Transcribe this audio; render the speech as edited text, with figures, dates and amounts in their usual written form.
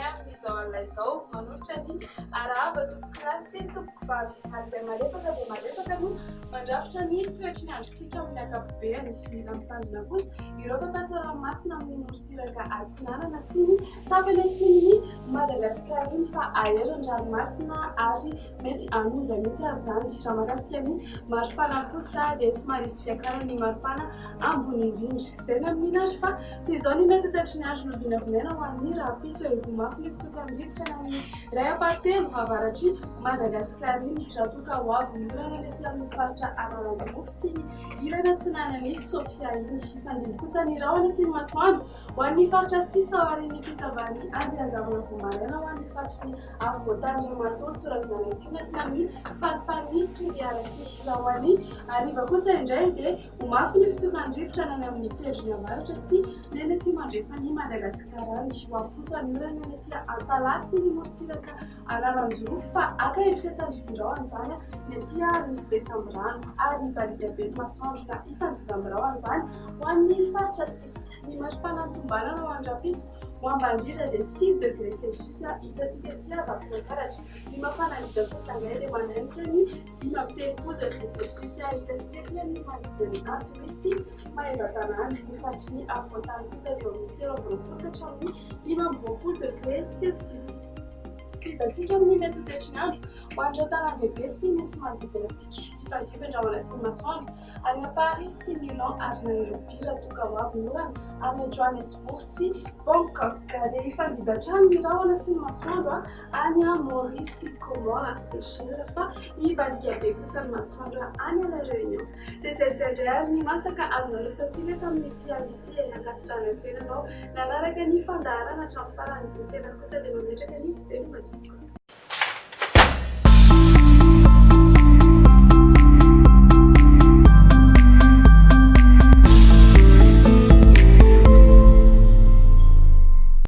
anay amin'izao alina izao. Manolotra ny arahaba tompokolahy sy tompokovavy. Ary izay malefaka dia malefaka no mandrafitra ny toetry ny androntsika amin'ny ankapobeny. Mila mitandrina kosa ireo mpampiasa ranomasina amin'ny morontsiraka atsinanana sy ny tapany atsimon'i Madagasikara iny fa ahery ny ranomasina ary mety hanonja mihitsy ary izany. Raha mahakasika ny maripana kosa dia somary hisy fiakarany ny maripana ambony indrindra. Izay ny amin'iny ary fa toy izao ny mety ho toetry ny andro novinavinaina ho an'ny rahampitso e. Ho mafy ny fitsokan'ny rivotra any amin'ny iray ampahatelo avaratr'i Madagasikara iny raha toa ka ho avy ny orana any aty amin'ny faritra Analanjirofo sy ny ilany atsinanan'i Sofia iny. Hifandimby kosa ny rahona sy ny masoandro Ho an'ny faritra sisa aorian'ny fisavan'ny andian-jahona vao maraina ho an'ny faritry ny afovoantany iray manontolo torak'izany ihany koa ny aty amin'ny faritanin'i Toliara ity. Raha ho an'ny hariva kosa indray dia ho mafy ny fitsokan'ny rivotra ny any amin'ny tendrony avaratra sy ny any atsimo andrefan'i Madagasikara any. Ho avy kosa ny orana any aty Antalaha sy ny morontsiraka Analanjirofo fa haka endrika tandrifin-drahona izany ny aty Nosy Be Sambirano ary hibaliaka be ny masoandro na hifandimby amin'ny rahona izany ho an'ny faritra sisa. Ny maripana tombanana ho an'ny rahampitso ho ambany indrindra dia 9 degré celsius hitantsika aty Vakinankaratra. Ny mafana indrindra kosa indray dia mananika ny 35 degré celsius hitantsika aty amin'ny manodidina ny Antsohihy sy Maevatanàna. Ny faritry ny afovoan-tany kosa dia eo amin'ny 23 ka hatramin'ny 25 degré celsius. Tohizantsika amin'ny mety ho toetry ny andro ho an'ireo tanàn-dehibe sy nosy manodidina antsika. Hifandimby ny rahona sy ny masoandro Any Paris sy Milan ary Nairobi raha toa ka ho avy ny orana, any Johannesburg sy Bangkok. Dia hifandimby hatrany ny rahona sy ny masoandro any Maurice sy Comores ary Seychelles fa hibaliaka be kosa ny masoandro any La Réunion. Dia izay izay indray ary ny masaka azo naroso antsika tamin'ity alina ity e. Ankasitrahana feno ianao nanaraka ny fandaharana hatramin'ny farany. Ny tena kosa dia mametraka ny veloma tompoko.